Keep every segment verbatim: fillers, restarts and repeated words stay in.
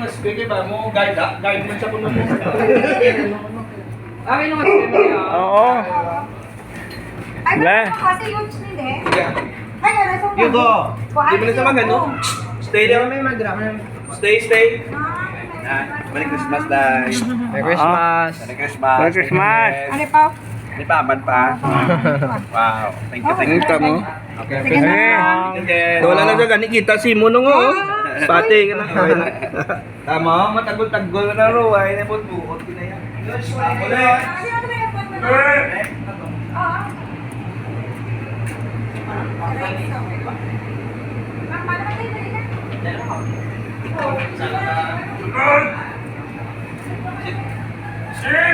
Sige ba mo, guide, ha? Guide mo sa kuno mo. Ay, no, sige, ah. Oo. Ay, Wala. Ano kasi yun, hindi? Yeah. Ay, ano, sa You go. Kuha Di mo na niyo. Sa mga, no? Stay there. May madrama. Stay, stay. Ah, Merry Christmas, Day. Merry Christmas. Merry Christmas. Merry Christmas. Ano pa? Di pa, man pa. Wow. Thank you, thank you. Kita mo? Okay. Sige na. Thank you, Jen. Wala na siya gani kita si Muno nga, oh. Pati ka na. Tama, matagol-tagol na ro, ay, nabot-buot, kinaya. Sir!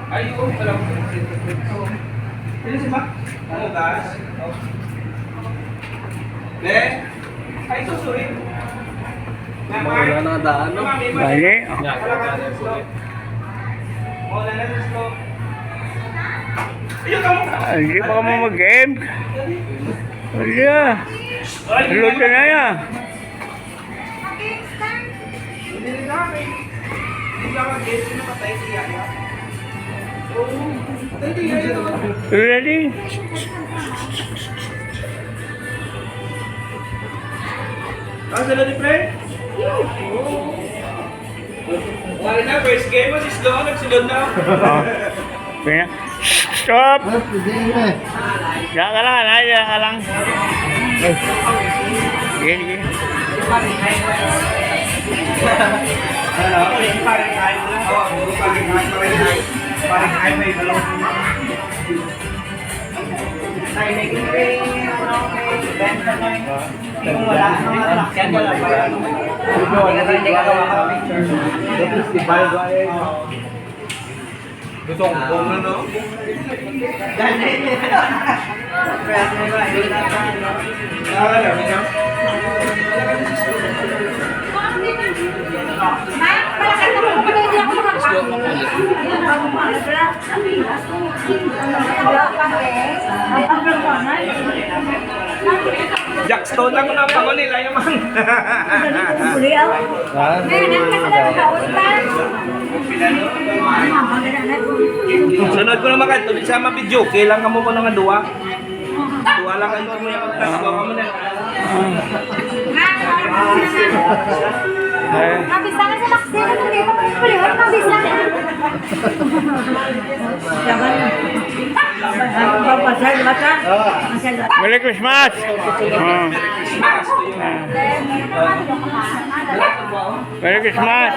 Ay, oo, alam ko. Sino si Mac? Ano, guys? Ben? Ay, susuhin. Wala na daan, no? Bali. Ay, hindi pa ka mo mag-game. Wala. Luto na yan. Ready? Ah, sila ni pre? Wala na, first game, mas slow, nagsulod na. Oh. Kaya, stop! Diyan ka lang, anay, diyan ka lang. Sige, sige. Gusto ko na, no? Jackstone lang na pangon nila yung man. Ha? Sunod ko naman ka, tuloy sa mga video. Kailangan mo ko nga duwa. Duwa lang kayo mo yung pagkakagawa mo na. Eh. Mabisa ka sa taxi, ano, hindi mo pagpulihan, mabisa ka. Merry Christmas! Oh. Merry Christmas!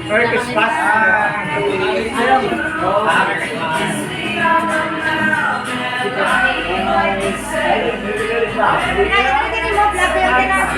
Merry Christmas!